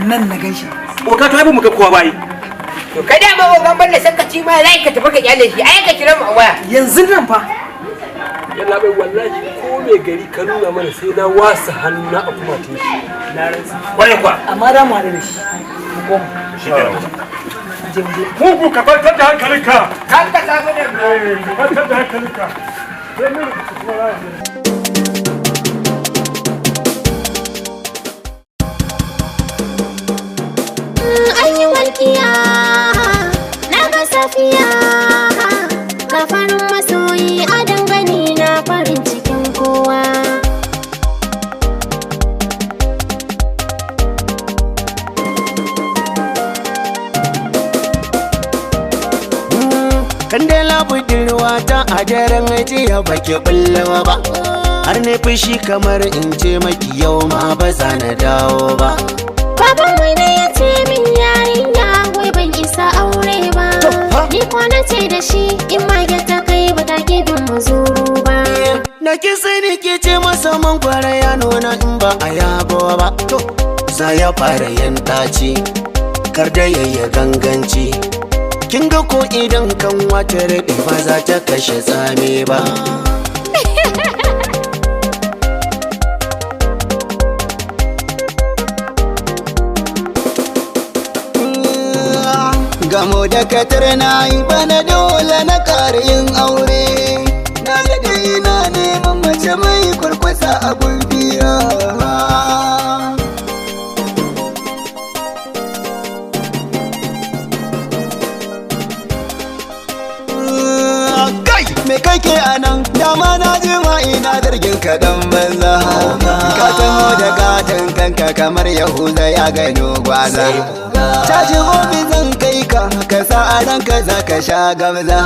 Nan na gan shi. Oga, to ai ba mu ga kowa ba yi. To kai da ma ogan balla sakaci ma zai ka tafi ka kyale shi, ai ka kira mu a waya. Yanzu nan fa. Yalla bai, wallahi ko mai gari ka nuna mana sai na wasa hannu na a kuma tun shi. Na rantsa. Kwarai kuwa. Amma za mu haɗu da shi. Mu koma. Shi kenan. Je mu je. Mugu, ka kwantar da hankalinka. Kan ka samu da Eh, ka kwantar da hankalinka. Sai mun rubuta kuma za a An yi walƙiya, na ga safiya, ga farin masoyi a dangane na farin cikin kowa. Kandela budurwa ta, a daren jiya baki bullo ba. Har ne fushi kamar in ce maki yau ma ba za na dawo ba. Babanmu ne ya ce min yarinya wai ban isa aure ba. Ni ko na ce da shi in mage ta kai ba ta bin muzuru ba. Na ki sani ki ce masa mangwara ya nuna in ba a yabo ba. To, za ya fara yin ɗaci, kar da yayya ganganci. Kin ga ko idan kan wata raɗe ba za ta kashe tsame ba. Gamo da katar na yi bana, dole na ƙara yin aure. Na daɗe ina neman mace mai kwarkwasa a gulbiya. Kai, me kake a nan? Dama na jima ina zargin kaɗan banza. Ka taho da katon kanka kamar Yahuza ya gano gwaza. Caji ofis zan kai ka, ka sa a ranka za ka sha gamza.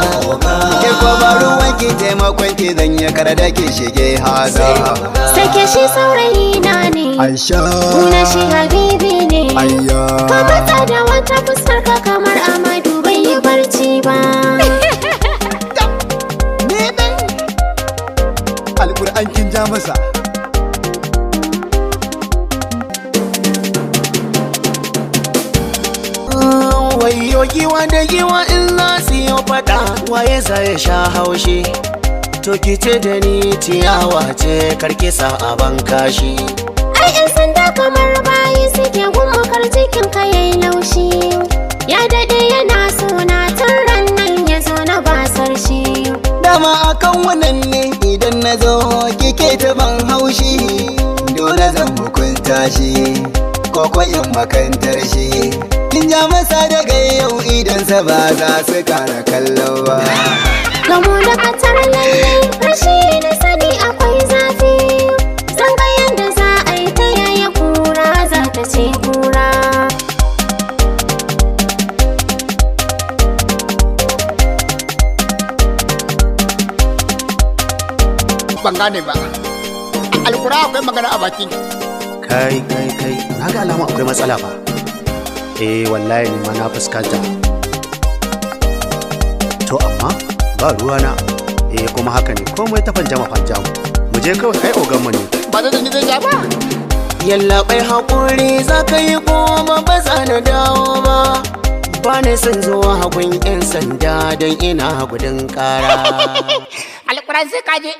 Ke ko ba ruwan ki, taimakon ki zan yi, kar da ki shige haza. Sake shi, saurayi na ne. Aisha. Kuna shi habibi ne. Ayya. Ka matsa da wata fuskar ka kamar Amadu bai yi barci ba. Ni ɗin Alƙur'an kin ja masa. Wayo, giwa da giwa in za su yi faɗa, waye za ya sha haushi? To ki ce da ni ciyawa ce, karki sa a ban kashi. Ai 'yan sanda kamar bayi suke gumukar cikin ka yayi laushi. Ya daɗe yana suna tun ran nan ya zo na basar shi. Dama akan wannan ne idan na zo kike ta ban haushi. Dole zan hukunta shi ko ko in makantar shi. Kin ja masa, daga yau idan sa ba za su kara kallo ba. Gamo da katar, lallai rashi na sani akwai zafi. Zan ga yadda za a yi, ta yaya kura za ta ce kura. Ban gane ba, alkura akwai magana a bakin. Kai kai kai, na ga alama akwai matsala fa. Eh, wallahi ni ma na fuskanta. To amma ba ruwana. Eh, kuma haka ne, komai ta fanjama fanjamu. Mu je kawai, ai ogan mu ne. Ba zai ni zai ja ba. Yallaɓai, haƙuri za ka yi goma, ba za na dawo ba. Ba ni son zuwa hagun 'yan sanda don ina gudun ƙara. Alkuran sai ka je.